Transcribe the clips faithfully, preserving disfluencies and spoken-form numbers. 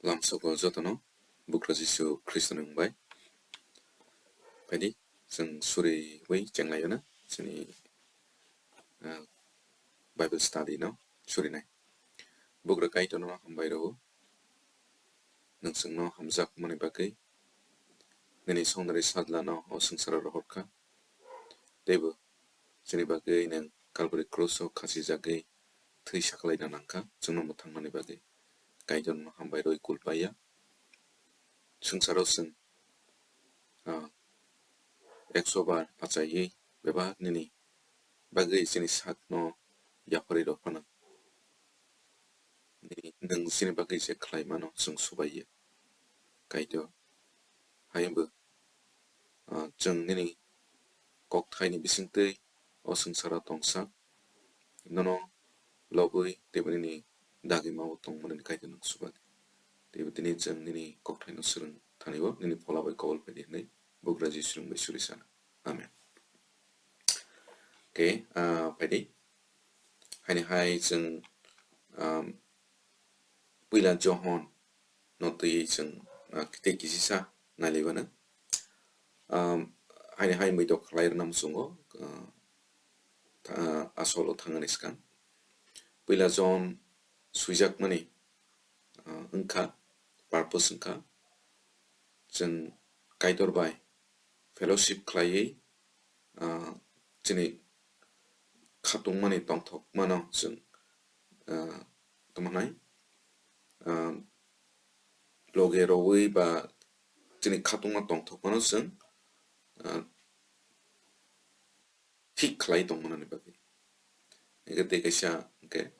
Lamsogo jotono Bugra Jisu Khristoni mung bai. Phaidi, chwng suriwi chenglaio na chini, ah, Bible study no surinai. Bugra Kaitorno hambai rwo, nwng chwngno hamjakmani bagwi, nini songdari sajlano o swngcharo rohorkha. Teibo chini bagwi nwng Calvary cross o khasijagwi thwi saklaina nangkha, chwngno mwthangnani bagwi. Kaitorno hambai rwi kul paiya. Swngcharo chwng, ah, ekso bar achaiwi bebak nini bagwi chini sakno yapharwi rw phano. Nini, nwng chini bagwi je khlai mano chwng subaiya. Kaitor, haino, ah, chwng nini kokthaini bisingtwi o swngcharo tongsa, nono lobwi teibo nini dagimao tongmani Kaitor nwng subadi. Teibo tini chwng nini kokthaino swrwng thani-o nini phola bai kobol phaidi hwnwi Bugra Jisu nwng bai suri sana. Amen. Khe, ah, phaidi. Haini hai chwng, um, Puila Johon no twi chwng, ah, tei kisisa nailaibano. Um, haini hai muitok khlai rwna muchungo, ah, tha-, asolo thangani swkang. Puila Johon swijakmani, ah, wngkha, purpose wngkha, chwng Kaitor bai fellowship khlaiwi, ah, chini khatungmani tongthokmano chwng, ah, tongmanai, ah, loge rwui ba chini khatungma tongthokmano chwng, ah, thik khlai tongmanani bagwi. Hingkhe tei kaisa hingkhe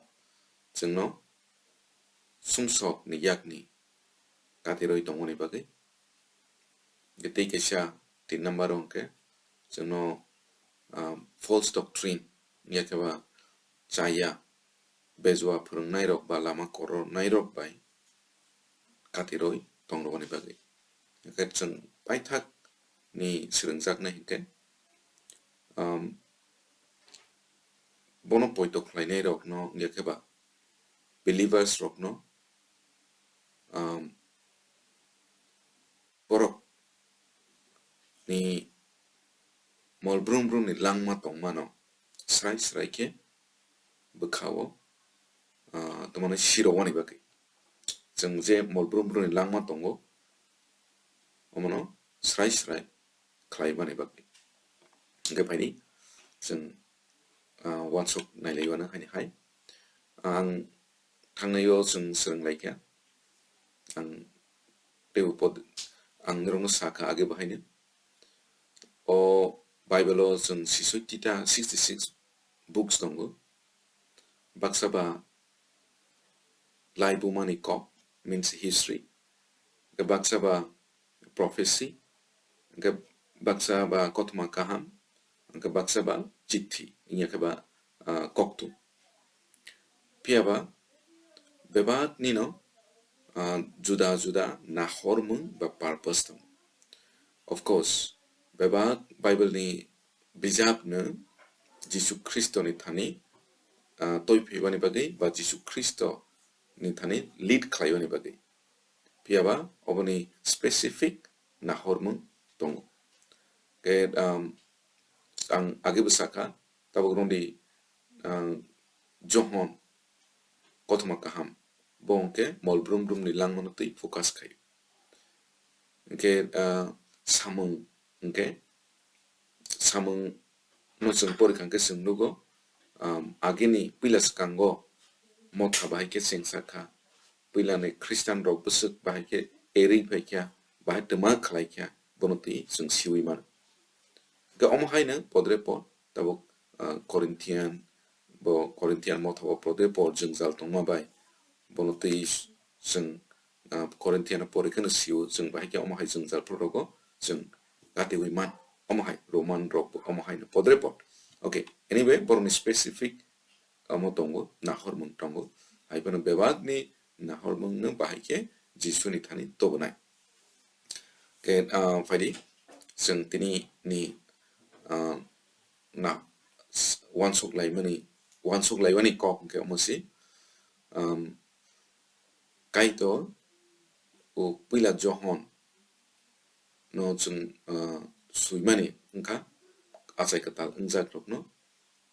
chwngno sumsokni yakni katirwi tongmani bagwi. Hingkhe tei kaisa tin number o hingkhe chwngno, ah, false doctrine, hingkhe ba chaya, bejua phwrwngnairok ba lama korornairok bai katirwi tongrwani bagwi. Hingkhe chwng paithakni swrwngjaknai hingkhe, um, bono poito khlainairokno, hingkhe ba believers rokno, um, borok ni mol brum brum ni langma tongmano srai srai khe bwkha-o, ah, tongmani sirowani bagwi. Chwng je mol brum brum ni langma tongo, omono srai srai khlaimani bagwi. Hingkhe phaidi chwng, ah, uansuk nailaio ano haini hai. Ang thangnai o chwng swrwng lai kha. Ang teibo pod-, ang norokno sa kha age bo haino. O Bible o chwng sisoi tita sixty six books tongo. Baksa ba laibumani kok, means history. Baksa ba prophecy, hingkhe baksa ba kothoma kaham, hingkhe baksa ba chithi, hingkhe ba, ah, koktu. Phiya ba bebak nino, ah, juda juda nahormung ba purpose tongo. Of course, bebak Bible ni bijap no Jisu Khristo ni thani, ah, toi phaibani bagwi ba Jisu Khristo ni thani lead khlaibani bagwi. Phiya ba oboni specific nahormung tongo. Ke, um, ang age bwsa kha, tabuk rwngdi, um, Johon kothoma kaham, bo hwnkhe mol brum brum ni langmano twi focus khai. Hwnkhe, ah, samung hwnkhe samung no chwng pori kha hwnkhe chwng nugo, um, agini puila swkango motha bahai khe chengsa kha, puilani Christian rok bwswk bahai khe erwi phai kha, bahai twma khlai kha, bono twi chwng siwi mano. Hwnkhe omo haino podre pod tabuk, ah, Corinthian, bo Corinthian motha o podre pod jwngjal tongma bai bono twi chwng, ah, Corinthian pori kheno sio, chwng bahai khe omo hai jwngjal phuru rogo chwng katiwi man, omo hai Roman rok bo omo haino podre pod. Okay, anyway, borokni specific omo tongo, nahormung tongo, hai phano bebakni nahormung no bahai khe Jisu ni thani tobonai. Ke, ah, phaidi, chwng tini ni, ah, na, s-, uansuk laimani, uansuk laimani kok hwnkhe omo se, um, Kaitor o puila Johon no chwng, ah, swimani wngkha, achai kwtal wngjakrokno.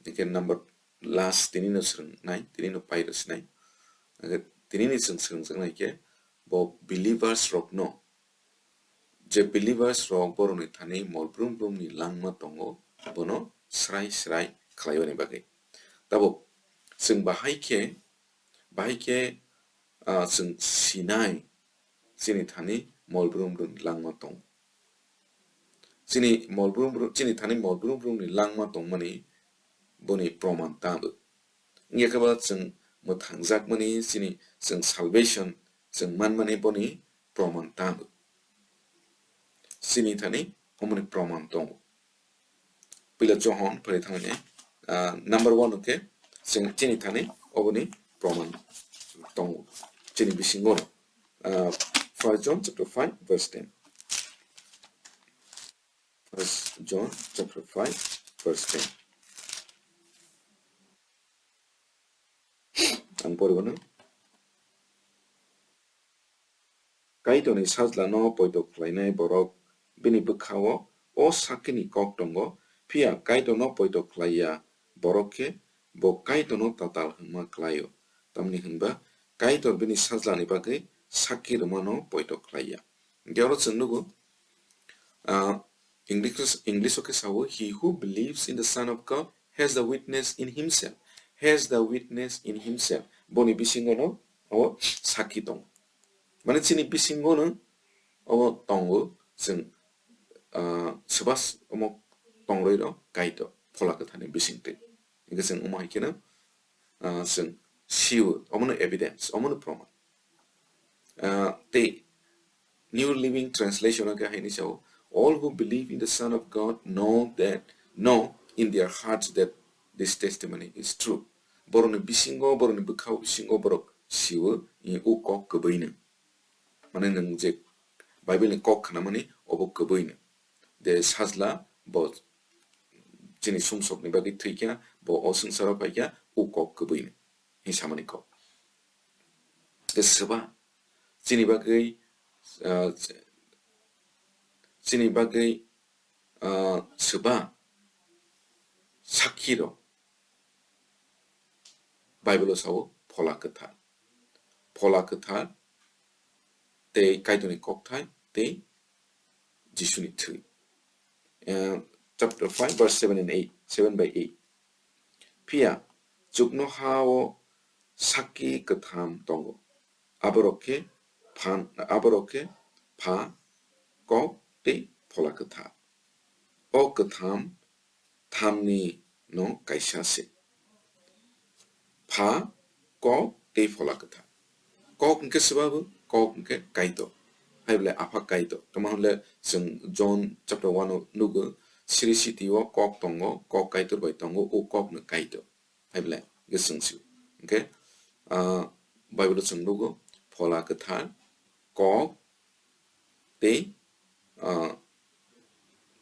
Hingkhe number last tini no swrwngnai, tini no pai rwsinai. Hingkhe tini ni chwng swrwngjaknai khe bo believers rokno, je believers rok borokni thani mol brum brumni langma tongo, bono srai srai khlaimani bagwi. Tabuk chwng bahai khe, bahai khe, ah, chwng sinai chini thani mol brum brumni langma tongo. Chini mol brum brum, chini thani mol brum brumni langma tongmani boni proman tamo. Wngya khe bo chwng mwthangjakmani, chini chwng salvation chwng manmani boni proman tamo. Chini thani omoni proman tongo. Puila Johon phari thangni, ah, number one hwnkhe chwng chini thani oboni proman tongo. Chini bisingo, ah, First John chapter five verse ten. First John chapter five verse ten. Ang poribano. Kaitorni sajlano poito khlainai borok bini bwkhao o sakini kok tongo, phiya Kaitorno poito khlaiya borok khe bo Kaitorno tatal hwnma klaio. Tamni hwnba Kaitor bini sajlani bagwi sakki rwmano poito khlaiya. Hingkhe oro chwng nugo, ah, English, English o khe sao, "He who believes in the Son of God has the witness in himself." Has the witness in himself. Boni bisingo no o sakki tongo. Mane chini bisingo no o tongo chwng, ah, swbas omo tongroi rok Kaitor Phola Kwtharni bisingtwi. Hingkhe chwng omo hai kheno, ah, chwng sio, omono evidence, omono proman. Ah, tei New Living Translation o khe haini sao, "All who believe in the Son of God know that, know in their hearts that this testimony is true." Borokni bisingo, borokni bwkhao bisingo borok sio, i o kok kwbwino. Mane nwng je Bible ni kok khnamani obo kwbwino. De sajla bo chini sumsokni bagwi thwikha, bo o swngcharo phaikha, o kok kwbwino. Hinsamani kok. Tei swba chini bagwi, ah, chini bagwi, ah, swba sakki rok Bible o sao Phola Kwthar. Phola Kwthar tei Kaitorni kokthai tei Jisuni thwi. Eh, chapter five verse seven and eight, seven by eight. Phiya chuknoha-o sakki kwtham tongo. Aborok khe phan, aborok khe Pha, Kok tei Phola Kwthar. O kwtham thamni no kaisa se. Pha, Kok tei Phola Kwthar. Kok hwnkhe swbabu, Kok hwnkhe Kaitor. Hai belai Apha Kaitor. Tamo hwnle chwng John chapter one o nugo, siri siti o Kok tongo, Kok Kaitor bai tongo, o Kokno Kaitor. Hai belai hwnkhe chwng sio. Hwnkhe, ah, Bible o chwng nugo, Phola Kwthar, Kok, tei, ah,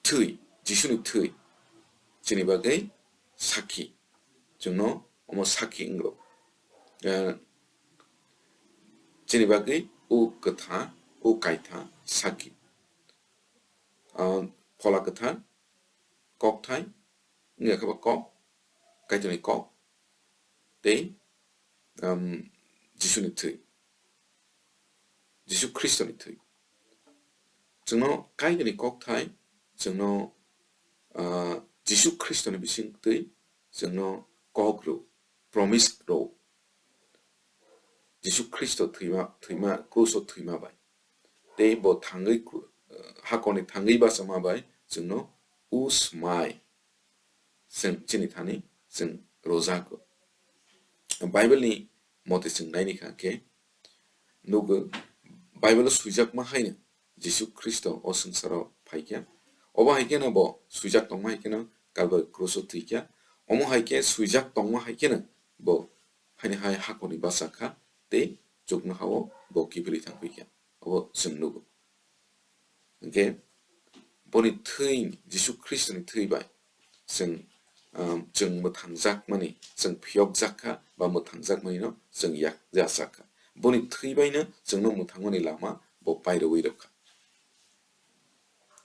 thwi, Jisuni thwi chini bagwi sakhi, chwngno omo sakhi wngro. Ah, chini bagwi o kwtha, o kaitha sakhi. Ah, Phola Kwthar, kokthai, wngya khe bo kok, Kaitorni kok, tei, um, Jisuni thwi, Jisu Khristoni thwi. Chwngno Kaitorni kokthai, chwngno, ah, Jisu Khristoni bisingtwi chwngno kok rw, promise rw. Jisu Khristo thwima, thwima, kruso thwima bai. Tei bo thangwi kru-, hakorni thangwi bachama bai chwngno usmai chwng chini thani chwng rwjago. Bible ni mote chwng naini kha khe nugo, Bible o swijakma haino Jisu Khristo o swngcharo phaikha. Obo hai kheno bo swijak tongma hai kheno Kalbari kruso thwikha. Omo hai khe swijak tongma hai kheno bo haini hai hakorni bachakha tei chuknoha-o bo kiphilwi thangphaikha. Obo chwng nugo. Hwnkhe boni thwi, Jisu Khristoni thwi bai chwng, um, chwng mwthangjakmani, chwng phiyokjak kha ba mwthangjakmani no chwng yak-, yachak kha. Boni thwi bai no chwngno mwthangmani lama bo pairogwi rwkha.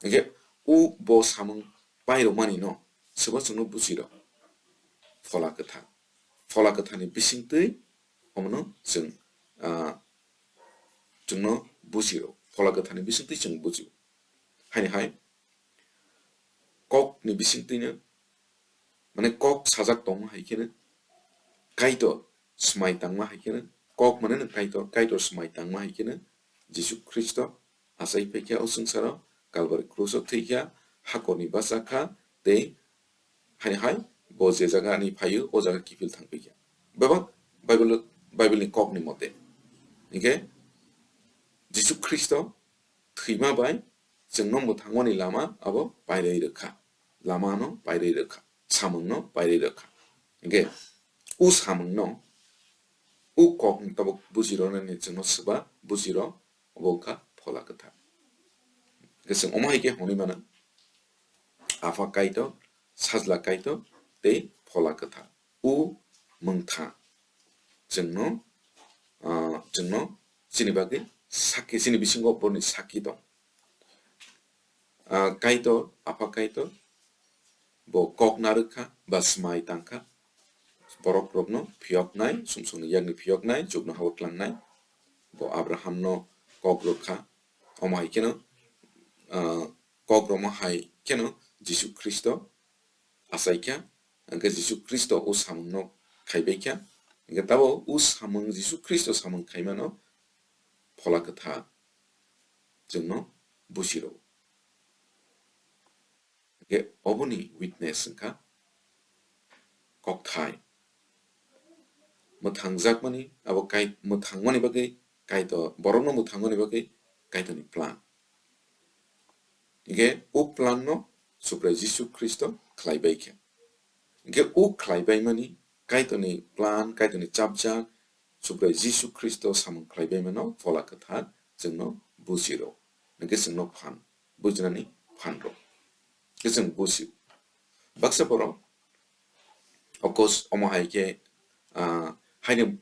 Hingkhe o bo samung pairokmani no sobo chwngno bujiro Phola Kwthar. Phola Kwtharni bisingtwi omono chwng, ah, chwngno bujiro. Phola Kwtharni bisingtwi chwng bujio. Haini hai kokni bisingtwino, mane kok sajak tongma hai kheno, Kaitor swmai tangma hai kheno, kok mane no Kaitor, Kaitor swmai tangma hai kheno, Jisu Khristo achai phaikha o swngcharo, Kalbari kruso thwikha, hakorni bachakha, tei haini hai bo je jaga ni phaio, o jaga kiphil thangpikha. Bebak Bible, Bible ni kokni mote. Hingkhe Jisu Khristo thwima bai chwngno mwthangmani lama abo pairwi rwkha. Lamano pairwi rwkha. Samungno pairwi rwkha. Hingkhe o samungno, o kokno tabuk bujiroknani chwngno swba bujiro, obo wngkha Phola Kwthar. Hingkhe chwng omo hai khe hwnwi mano, Apha Kaitor, Sajla Kaitor tei Phola Kwthar. O mwngtha chwngno, ah, chwngno chini bagwi sakhi, chini bisingo borni sakhi tong. Ah, Kaitor, Apha Kaitor, bo kok narwkha ba swmai tangkha, borok rokno phiyoknai, sumsokni yakni phiyoknai, chuknohao tlangnai, bo Abrahamno kok rwkha, omo hai kheno, ah, kok rwma hai kheno Jisu Khristo achaikha, hingkhe Jisu Khristo o samungno khaibaikha, hingkhe tabuk o samung, Jisu Khristo samung khaimano Phola Kwthar chwngno bujiro. Hingkhe oboni witness wngkha kokthai. Mwthangjakmani, abo kai-, mwthangmani bagwi Kaitor, borokno mwthangmani bagwi Kaitorni plan. Hingkhe o plan no Subrai Jisu Khristo khlaibaikha. Hingkhe o khlaibaimani Kaitorni plan, Kaitorni chapjak, Subrai Jisu Khristo samung khlaibaimano Phola Kwthar chwngno bujiro. Hingkhe chwngno phan, bujinani phan rw. Hingkhe chwng buji. Baksa borok, of course, omo hai khe, ah, haino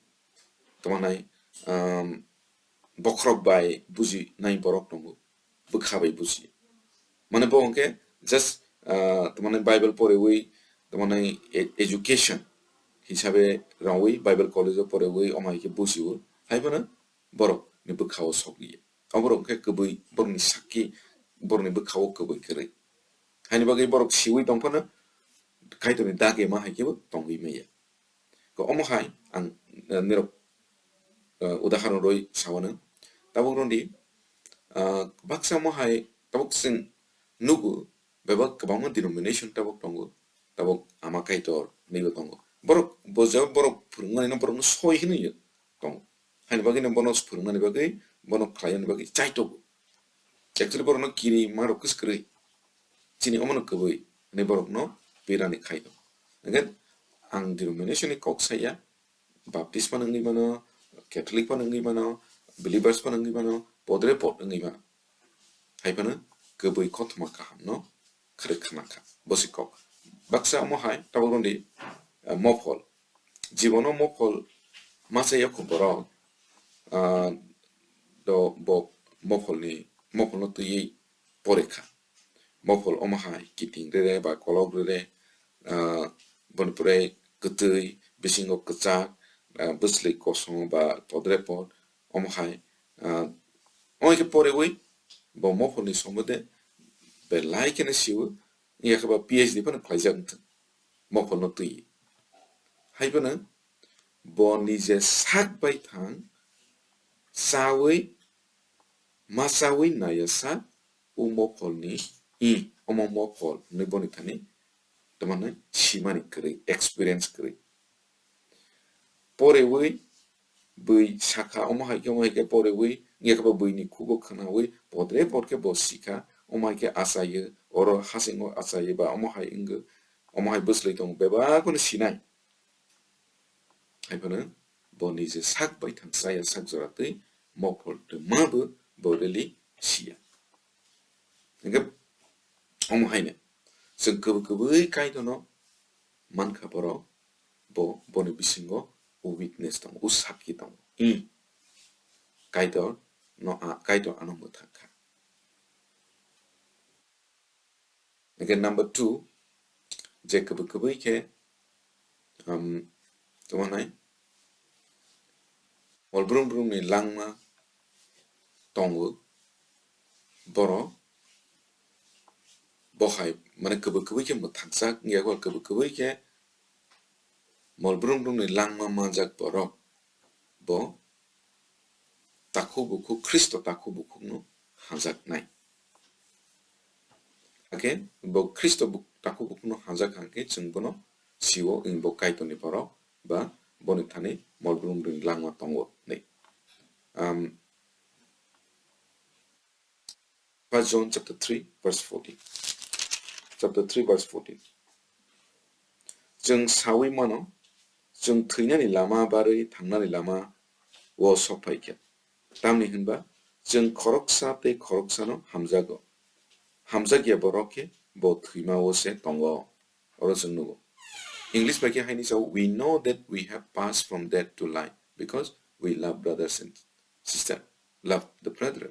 tongmanai, um, bokhorok bai bujinai borok tongo, bwkha bai buji. Mane bo hwnkhe just, ah, tongmanai Bible poriwi, tongmanai e-, education hisabe rwwi, Bible college o poriwi omo hai khe bujio, hai phano borokni bwkha o sokliya. Oborok hwnkhe kwbwi borokni sakki, borokni bwkha o kwbwi kwrwi. Haini bagwi borok siwi tong phano Kaitorni dagi ma hai khe bo tongwi maya. Ko omo hai ang, eh, nirok, eh, udaharon rwi sawano. Tabuk rwndi, ah, baksa omo hai tabuk chwng nugo, bebak kwbangma denomination tabuk tongo, tabuk Ama Kaitor hwnwibo tongo. Borok, bo je borok phwrwngmani no borokno soi hwnwi tongo. Haini bagwi no bono phwrwngmani bagwi, bono khlaimani bagwi chaitogo. Actually borokno kiri ma rok kwswk kwrwi. Chini omono kwbwi hwnwi borokno pirani khai tongo. Hwnkhe ang denomination ni kok saya, Baptist phano wngwi mano, Catholic phano wngwi mano, Believers phano wngwi mano, podre pod wngwi mano. Hai phano kwbwi kothoma kahamno khwrwk khna kha. Bo se kok. Baksa omo hai tabuk rwndi, eh, mophol. Jibono mophol masa yakho borok, ah, do bo mopholni, mopholno twiwi pore kha. Mophol omo hai kiting rere ba kolok rere, ah, boni pore kwtwi, bisingo kwchak, ah, bwsli kosong ba podre pod, omo hai, ah, omo hai khe porewi bo mopholni sombode belai kheno siwo, wngya khe ba P H D phano khlaijak wngthwng mopholno twiwi. Hai phano bo nije sak bai thang chawi, ma chawi naya sak o mopholni, i, omo mophol hwnwi boni thani tamani simani kwrwi, experience kwrwi. Porewi bwi sakha, omo hai khe, omo hai khe porewi, wngya khe bo bwini khugo khwnawi, podre pod khe bo sikha, omo hai khe achaio, oro hasingo achaio ba omo hai wngwi, omo hai bwslwi tongo, bebak phano sinai. Hai phano bo nije sak bai thang chaya sak jora twi mophol twma bo, bo really siya. Hingkhe omo haino chwng kwbwi kwbwi Kaitorno mankha borok, bo, boni bisingo o witness tongo, o sakki tongo. I, Kaitor no a-, Kaitor ano mwthang kha. Again, number two, je kwbwi kwbwi khe, um, tamo nai, mol brum brum ni langma tongo, borok bo hai, mane, kwbwi kwbwi khe mwthangjak wngya kho, kwbwi kwbwi khe mol brum brum ni langma manjak borok bo takhuk bukhuk, Khristo takhuk bukhukno hamjaknai. Hakhe bo Khristo bu-, takhuk bukhukno hamjak hakhe chwng bono sio, wng bo Kaitorni borok ba boni thani mol brum brum langma tongo hinwi. Um, First John chapter three, verse fourteen. Chapter three, verse fourteen. Chwng saui mano, chwng thwinani lama barwi thangnani lama o sok phai kha. Tamni hwnba chwng khoroksa tei khoroksano hamjago. Hamjakya borok khe bo thwima o se tongo. Oro chwng nugo. English bai khe haini sao, "We know that we have passed from death to life because we love brothers and sisters, love the brethren."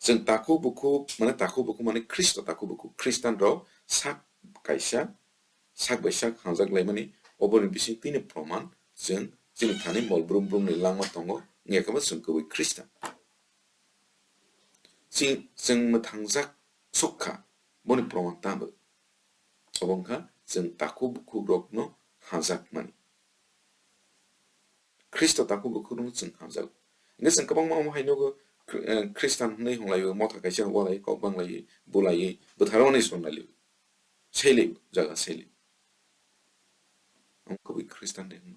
Chwng takhuk bukhuk, mane takhuk bukhuk mane Khristo takhuk bukhuk, Khristian rok sak kaisa, sak bai sak hamjak laimani, oboni bising tini proman chwng chini thani mol brum brum ni langma tongo, wngya khe bo chwng kwbwi Khristian. Chwng, chwng mwthangjak sukha, boni proman tamo. Obo wngkha chwng takhuk bukhuk rokno hamjakmani. Khristo takhuk bukhuk rokno chwng hamjago. Hingkhe chwng kwbangma omo hai nugo, Khri-, eh, Khristan hwnwi hwnlaio, motha kaisa walai, kok banglaiwi, bulaiwi, bwtharo hwnwi swngnai liwi. Sailaio, jaga sailaio. Omo kwbwi Khristan de hwno.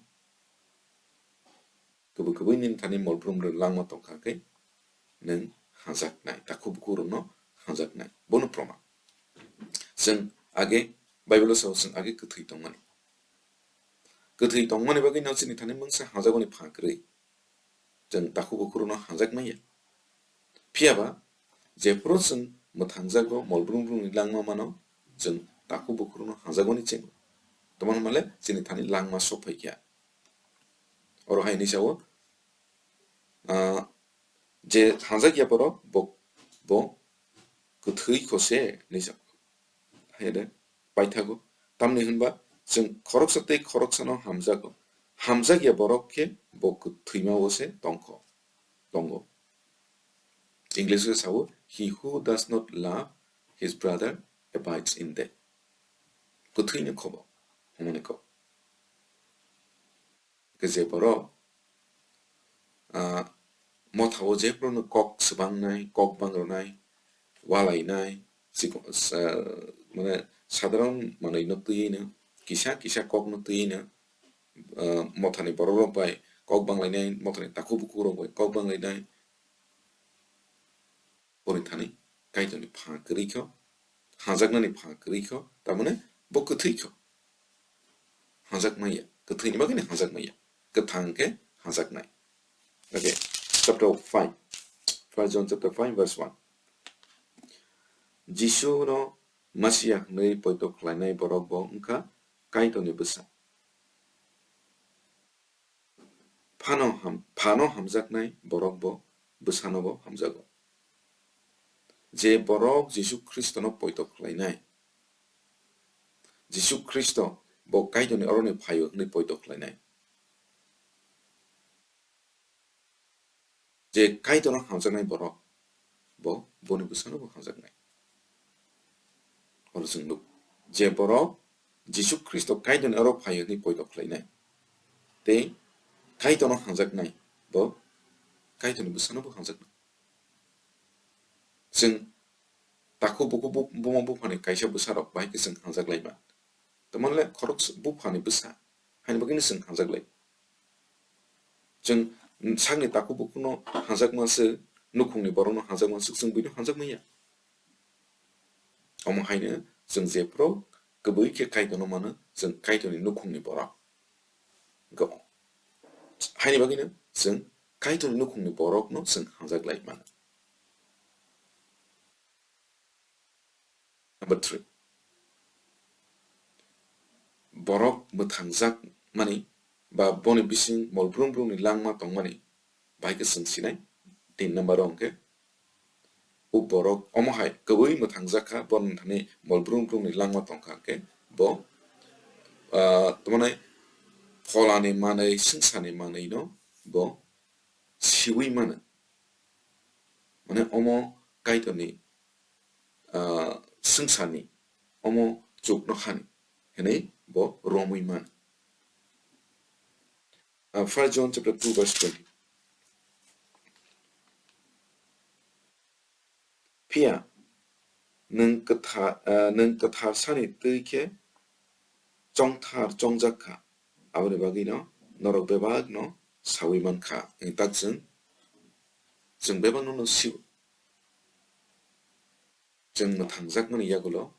Kwbwi kwbwi nini thani mol brum brum langma tongkha khe nwng hamjaknai, takhuk bukhuk rokno hamjaknai. Bono proman. Chwng age Bible o sao chwng age kwthwi tongmani. Kwthwi tongmani bagwi no chini thani mungsa hamjakmani pha kwrwi. Chwng takhuk bukhuk rokno hamjak manya. Phiya ba jephuru chwng mwthangjago, mol brum brum ni langma mano, chwng takhuk bukhuk rokno hamjakmani chengo. Tamo hwnmale chini thani langma sok phai kha. Oro hai hinwi sao, ah, je hamjakya borok bo, bo kwthwi kho se hinwi sao. Hai de, paithago. Tamni hwnba chwng khoroksa tei khoroksano hamjago. Hamjakya borok khe bo kwthwima o se tongkho, tongo. English o sao, "He who does not love his brother abides in death." Kwthwino khobo, hwnmani kok. Khe je borok, ah, motha o jephuru no kok swbangnai, kok bangrwnai, walainai, chikon, sa-, mane sadharon manwi no twiwi no, kisa kisa kok no twiwi no, ah, mothani borok rok bai kok banglainai, mothani takhuk bukhuk rok bai kok banglainai, boni thani Kaitorni pha kwrwi kho, hamjaknani pha kwrwi kho, tamone bo kwthwi kho. Hamjak manya, kwthwini bagwino hamjak manya, kwthang khe hamjaknai. Okay, chapter five, First John chapter five, verse one. Jisu no Masiya hwnwi poito khlainai borok bo wngkha Kaitorni bwsa. Phano ham-, phano hamjaknai borok bo bwsano bo hamjago. Je borok Jisu Khristono poito khlainai, Jisu Khristo bo Kaitorni oroni phaio hwnwi poito khlainai. Je Kaitorno hamjaknai borok, bo boni bwsano bo hamjaknai. Oro chwng nuk, je borok Jisu Khristo Kaitorni oro phaio hwnwi poito khlainai, tei Kaitorno hamjaknai, bo Kaitorni bwsano bo hamjaknai. Chwng takhuk bukhuk bu-, buma buphani kaisa bwsarok bahai khe chwng hamjak lai man. Tamoni le khorok s-, buphani bwsa, haini bagwino chwng hamjak lai. Chwng sakni takhuk bukhukno hamjak manswk, nukhungni borokno hamjak manswk, chwng buino hamjak manya. Omo haino chwng jephuru kwbwi khe Kaitorno mano, chwng Kaitorni nukhungni borok. Go-, haini bagwino chwng Kaitorni nukhungni borokno chwng hamjak lai mano. Number three. Borok mwthangjak mani ba boni bising mol brum brumni langma tongmani bahai khe chwng sinai, Tin number o hwnkhe, o borok omo hai kwbwi mwthangjak kha, borokni thani mol brung brungni langma tong kha, hwnkhe bo, ah, tamani pholani manwi, swngcharni manwino bo siwi mano. Mane omo Kaitorni, ah, swngcharni, omo chuknohani hinwi bo romwi mano. Ah, First John chapter two verse twenty. Phiya nwng kwtha-, ah, nwng kwtharsani twi khe chongthar chongjak kha, aboni bagwino norok bebakno saui man kha. Wng tak chwng, chwng bebakno no sio. Chwng mwthangjakmani yagulo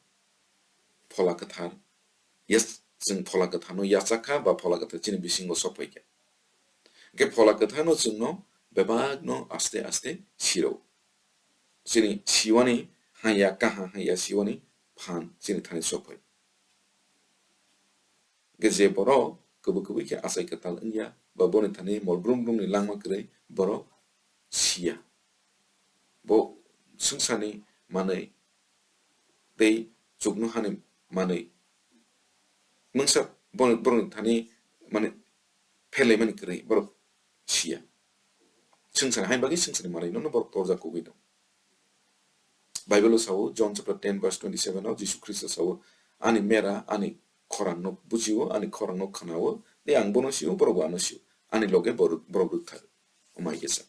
Phola Kwthar, yes, chwng Phola Kwtharno yachak kha ba Phola Kwthar chini bisingo sok phai kha. Hwnkhe Phola Kwtharno chwngno bebakno aste aste siro. Chini siwani haya, kaha haya siwani phan chini thani sok phai. Hwnkhe je borok kwbwi kwbwi khe achai kwtal wngya ba boni thani mol brum brumni langma kwrwi, borok siya. Bo swngcharni manwi tei chuknohani manwi mungsa borok, borokni thani mane pherlaimani kwrwi borok siya. Swngcharni haini bagwi swngcharni manwi nono borok torjak kubui tong. Bible o sao, John chapter ten verse twenty-seven o Jisu Khristo sao, "Ani mera ani khorangno bujio, ani khorangno khwnao, tei ang bono sio, borokbo ano sio. Ani loge borok, borok rwktharwi." Omo hai khe sa.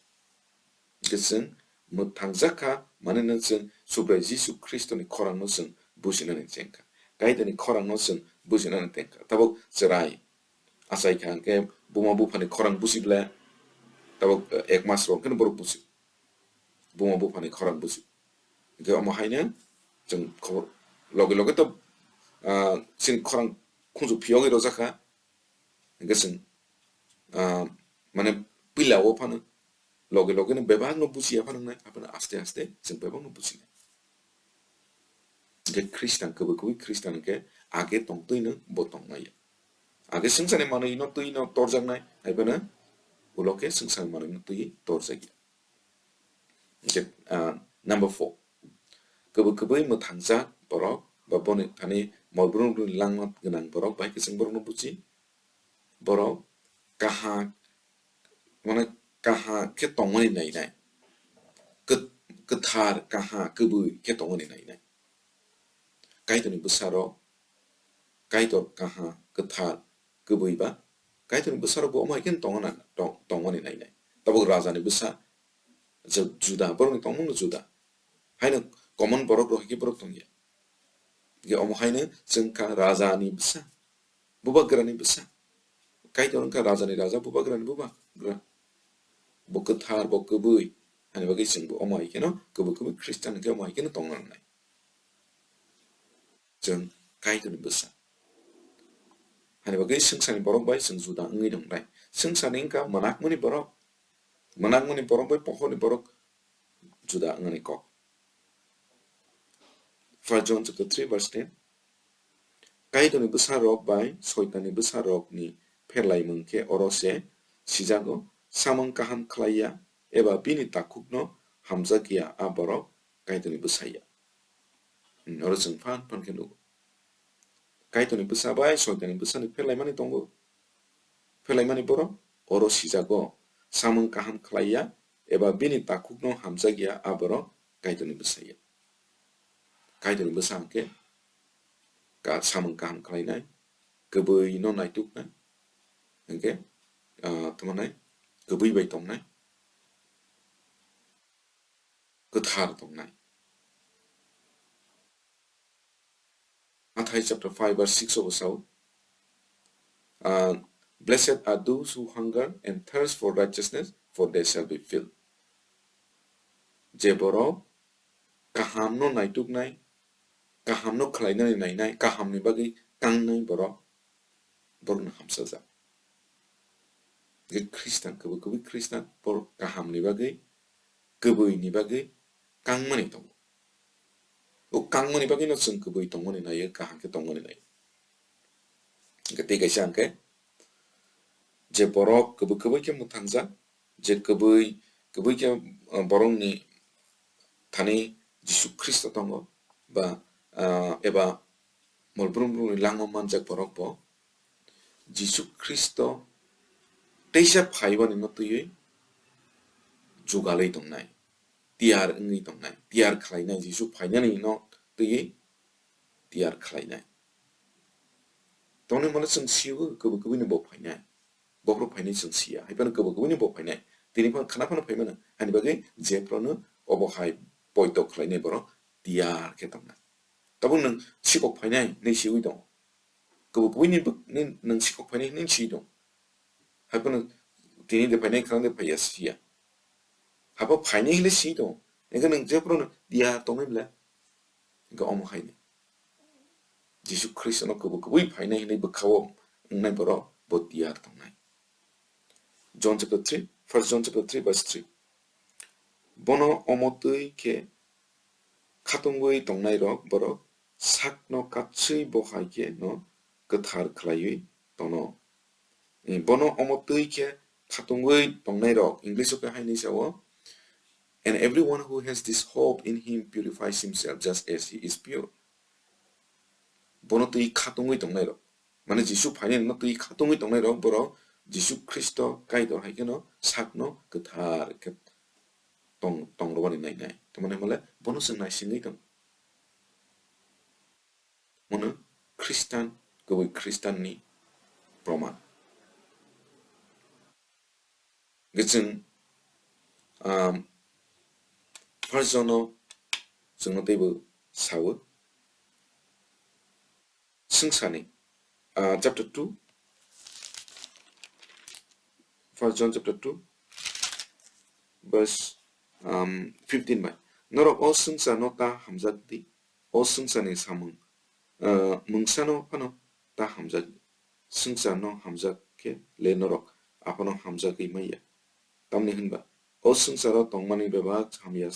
Hwnkhe chwng mwthangjak kha, manwino chwng Subrai Jisu Khristoni khorangno chwng bujinani cheng kha. Kaitorni khorangno chwng bujinani teng kha. Tabuk chwrai achai kha hwnkhe buma buphani khorang buji ble, tabuk, eh, ek mas rok hwnkhe borok buji. Buma buphani khorang buji. Hwnkhe omo haino chwng khobor loge loge to, ah, chini khorang khunju phiyogwi rojak kha. Hwnkhe chwng, ah, mane puila o phano loge loge no bebak no bujiya phano wngnai, aphano aste aste chwng bebak no bujinai. Hwnkhe Khristan, kwbwi kwbwi Khristan hwnkhe age tong twi no bo tong maya. Age swngcharni manwi no twi no torjak nai, hai phano ulo khe swngcharni manwi no twi torjak ya. Hwnkhe, ah, number four. Kwbwi kwbwi mwthangjak borok ba boni thani mol brum brumni langma gwnang borok bai kwchwng borokno buji. Borok kaha, mane kaha khe tongmani nainai. Kwt-, kwthar, kaha, kwbwi khe tongmani nainai. Kaitorni bwsarok, Kaitor kaha, kwthar, kwbwi ba Kaitorni bwsarok bo omo hai khe tongna, tong-, tongmani nainai. Tabuk rajani bwsa, Ju-, Juda, borokni tongmungno Juda. Haino common borok rok hai khe borok tongya. Hwnkhe omo haino chwng kha rajani bwsa, bubagrani bwsa. Kaitor wngkha rajani raja, bubagrani bubagra. Bo kwthar, bo kwbwi. Hani bagwi chwngbo omo hai kheno kwbwi kwbwi Khristian hwnkhe omo hai kheno tongna nangnai. Chwng Kaitorni bwsa. Hani bagwi swngcharni borok bai chwng juda wngwi tongkhlai. Swngcharni wngkha mwnakmani borok. Mwnakmani borok bai pohorni borok juda wngnani kok. First John chapter three verse ten. Kaitorni bwsarok bai Soitanni bwsarokni pherlaimung khe oro se sijago, samung kaham khlai ya eba bini takhukno hamjak ya a borok Kaitorni bwsa ya. Hmm, oro chwng phan phan khe nugo. Kaitorni bwsa bai Soitanni bwsani pherlaimani tongo. Pherlaimani borok oro sijago, samung kaham khlai ya eba bini takhukno hamjak ya a borok Kaitorni bwsa ya. Kaitorni bwsa hwnkhe ka-, samung kaham khlainai, kwbwino naituknai, hwnkhe, ah, tamo nai, kwbwi bai tongnai, kwthar tongnai. Mathai chapter five verse six o bo sao, ah, "Blessed are those who hunger and thirst for righteousness, for they shall be filled." Je borok kahamno naituknai, kahamno khlainani nainai, kahamni bagwi kangnai borok, borokno hamsajak. Hwnkhe Khristan, kwbwi kwbwi Khristan, borok kahamni bagwi, kwbwini bagwi kangmani tongo. O kangmani bagwino chwng kwbwi tongmani naiyo, kaham khe tongmani naiyo. Hwnkhe tei kaisa hwnkhe, je borok kwbwi kwbwi khe mwthangjak, je kwbwi kwbwi khe ah, borokni thani Jisu Khristo tongo, ba, ah, eba molbrum brumni langma manjak borok bo Jisu Khristo teisa phaibanino twiwi jugalwi tongnai, tiyar wngwi tongnai, tiyar khlainai, Jisu phainanino twiwi tiyar khlainai. Tongni mano chwng sio, kwbwi kwbwini bo phainai. Bophuru phainai chwng siya, hai phano kwbwi kwbwini bo phainai. Tini phano khana phano phaimano, hani bagwi jephruno obo hai poito khlainai borok tiyar khe tongnai. Tabuk nwng sikok phainai hinwi siwi tongo. Kwbwi kwbwini bw-, ni-, nwng sikok phainai hinwi siwi tongo. Hai phano tini de phainai, khana de phaiya siya. Habo phainai hinwi siwi tongo. Hwnkhe nwng jephruno tiyar tongnai bwle. Hwnkhe omo haino Jisu Khristono kwbwi kwbwi phainai hinwi bwkhao wngnai borok bo tiyar tongnai. John chapter three, First John chapter three verse three. Bono omo twi khe khatungwi tongnairok borok sakno katswi bo hai khe no kwthar khlaiwi tono. Eh, bono omo twi khe khatungwi tongnairok, English o khe hai hinwi sao, "And everyone who has this hope in him purifies himself just as he is pure." Bono twi khatungwi tongnairok, mane Jisu phainai no twi khatungwi tongnairok, borok Jisu Khristo Kaitor hai kheno sakno kwthar khe tong-, tongrwbani nainai. Tamani hwnle bono chwng naisingwi tong. Mono Khristan, kwbwi Khristanni proman. Hwnkhe chwng, um, First John-o chwngno teibo sawo, swngcharni, ah, chapter two, First John chapter two, verse, um, fifteen bai, "Norok o swngcharno ta hamjak di, o swngcharni samung, ah, mungsano phano ta hamjak di. Swngcharno hamjak khe le norok Aphano hamjagwi manya. Tamni hwnba o swngcharo tongmani bebak hamya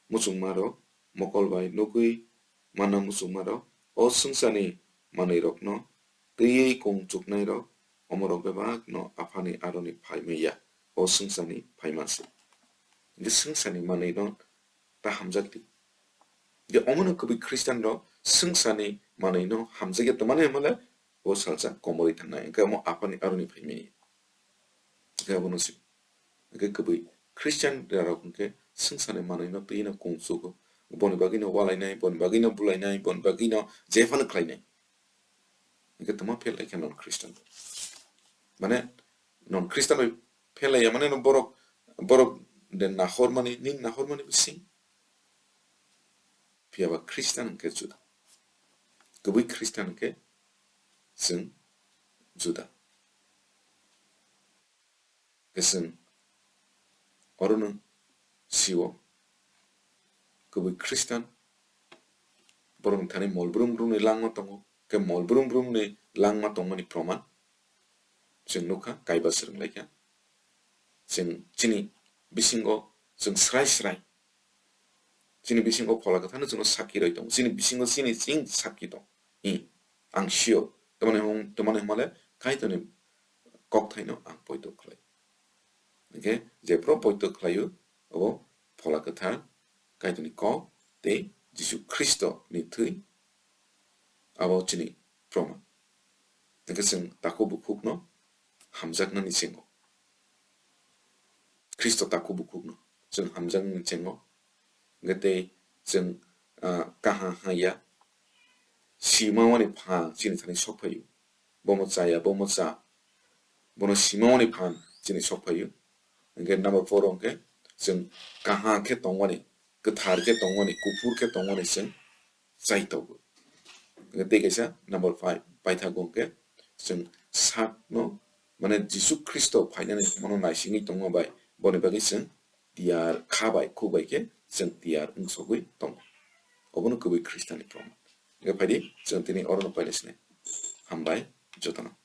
muchungmarok mokol bai nugwi manna muchungmarok o swngcharni manwirokno twiwi kung chuknairok, omorok bebakno Aphani aroni phai manya, o swngcharni phaima se. Hwnkhe swngcharni manwino ta hamjakdi. Je omono kwbwi Khristanrok swngcharni manwino hamjakya tongmani hwnmale o salsa komorwi thangnai, hwnkhe omo Aphani aroni phaimani. Hwnkhe abono se. Hwnkhe kwbwi Khristian rok hwnkhe swngcharni manwino twino kung chugo. Boni bagwino walainai, boni bagwino bulainai, boni bagwino jephano khlainai. Hwnkhe tongma phel laikha non Khristian. Mane non Khristian bai phel laiya mane no borok, borok de nahormani, nini nahormani bising. Phiya ba Khristian hwnkhe juda. Kwbwi Khristian hwnkhe chwng juda. Hwnkhe chwng orono sio kwbwi Khristian borokni thani mol brum brumni langma tongo, khe mol brum brumni langma tongmani proman chwng nukha, Kaiba swrwng laikha. Chwng chini bisingo chwng srai srai chini bisingo Phola Kwtharno chwngno sakki rwi tongo. Chini bisingo chini ching sakki tong. I, ang sio. Tamani hwn-, tamani hwnmale Kaitorni kokthaino ang poito khlai. Hwnkhe jephru poito khlaio, abo Phola Kwthar, Kaitorni kok tei Jisu Khristoni thwi, abo chini proman. Hwnkhe chwng takhuk bukhukno hamjaknani chengo. Khristo takhuk bukhukno chwng hamjaknani chengo. Hwnkhe tei chwng, ah, kaha haya, simawani phan chini thani sokphaio. Bomo chaya, bomo cha, bono simawani phan chini sokphaio. Hwnkhe number four hwnkhe chwng kaha khe tongmani, kwthar khe tongmani, kuphur khe tongmani chwng chaitogo. Hwnkhe tei kaisa number five, paithago hwnkhe chwng sakno, mane Jisu Khristo phainani hwnmano naisingwi tongma bai, boni bagwi chwng tiyar kha bai, khuk bai khe chwng tiyar wngsogwi tongo. Obono kwbwi Khristianni proman. Hwnkhe phaidi chwng tini orono paina sinai. Hambai jotono.